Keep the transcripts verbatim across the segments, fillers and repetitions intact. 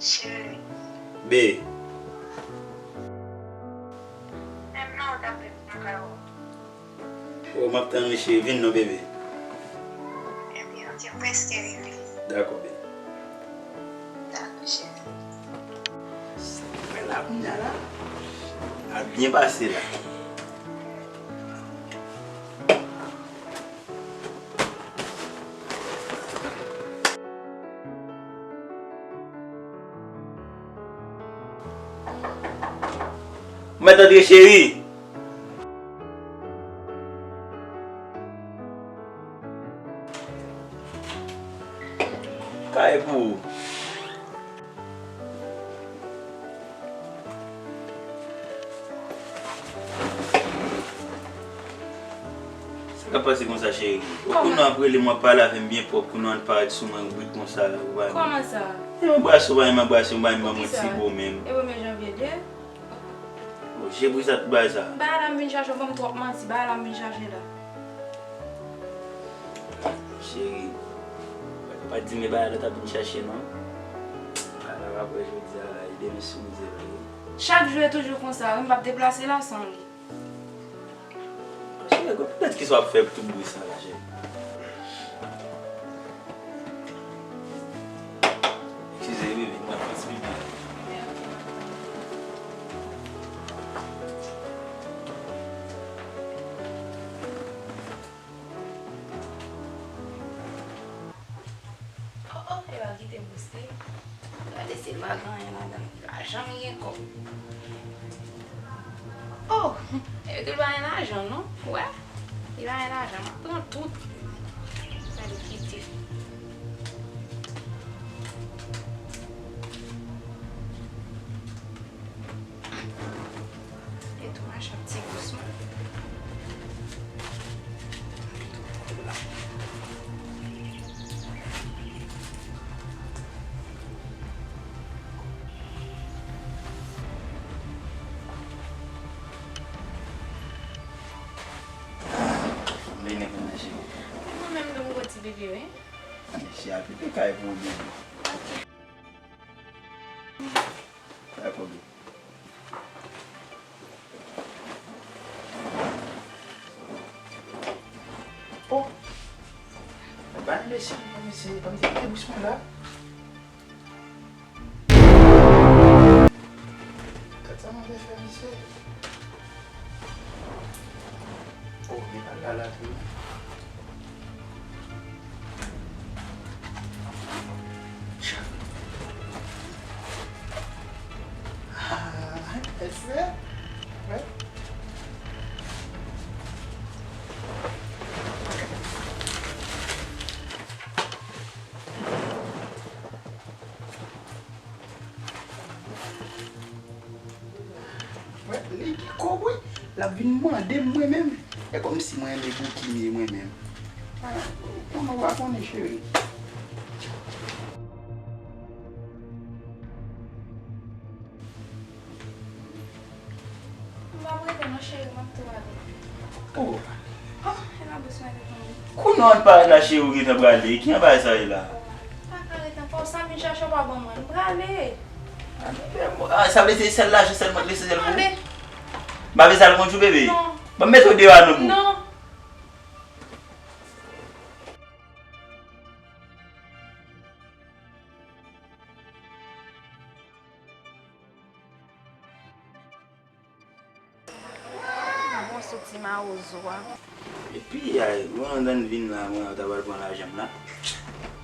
Cheri. Be. Menm nan ou t ap vin lakay ou. O, m ap tann wi cheri, vin non bebe. Ebyen, ok, m prèske rive. Dakò, be. Dakò, cheri. Sa k fè la kounya la? Ap byen pase la. Mèt antre cheri. Kay pou ou. Sa k ap pase konsa cheri? Kounya w ap rele m, w ap pale avè m byen pwòp, kounya w ann parèt sou mwen brit konsa. Kòman sa? E anbrase w pa menm anbrase, w pa menm ban mwen ti bo menm. E premye janvye de? O, je bri sa tout bagay sa. Bagay la m vin chache w, ban m twòp manti, bagay la m vin chache la. Cheri, pa di m e bagay la w t ap vin chache non. Bagay la pa prè jodi a la, e demen si Bondye vle. Chak jou e toujou konsa wi, m p ap deplase la san li. Cheri, gwo poutèt kisa w ap fè tout bri sa la, cheri? Eskize, bebe, m ap fè ti pipi. Oh, oh, e pa kite m poste. Gade si l pa gen anyen ladan l. Li pa janm gen kòb. Oh, e di l pa gen lajan non. Ou wè? Li pa gen lajan. M ap pran tout. Sa li kite. E tou mache ap ti gousman. Vini pou manje. Mwen menm tou m gwo ti bebe wi. Mesye a pete kay pou ou bebe. Dakò, bebe. Oh! Ban m mesye, ban m mesye, ban m te kite bouch mwen la. Gad sa mwen te fè misye. Oh, men al la la tou. Ah, ese. Wè. Wè, li gen kòb wi. L ap vin mande m mwen menm. E kòmsi mwen renmen bouki m ye mwen menm. Ah, konnen w pa konnen, cheri. M p ap rete non, cheri, m ap tou ale. Oh. Oh, e pa bezwen rete non. Kounye a w ap parèt la, cheri, ou gentan prale. Ki jan bagay sa ye la? M pa ka rete ankò. Sa m vin chache w pa ban mwen. M prale. Ah, sa vle di se sèl lajan sèlman k rete sèl pou ou? M pa vle sa l kondwi w, bebe. Non. Ban m mete w deyò a non pou. Non. Bon soti mawozo a. Epi, ay, mwen andan vin la, mwen ta pral pran lajan m la.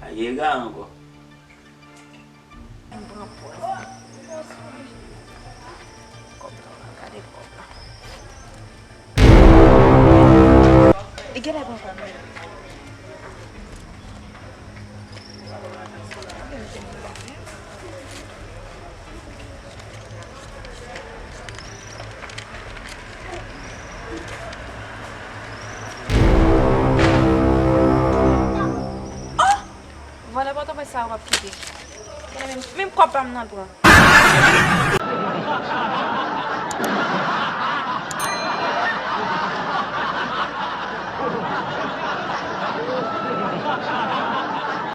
Ay, ega ankò. M pran pòz. Kòb la, gade kòb la. E genlè pran kòb la. Oh! Vòlè Pòtoprens sa yo p ap kite. Genlè menm, menm kòb pa m nan l pran.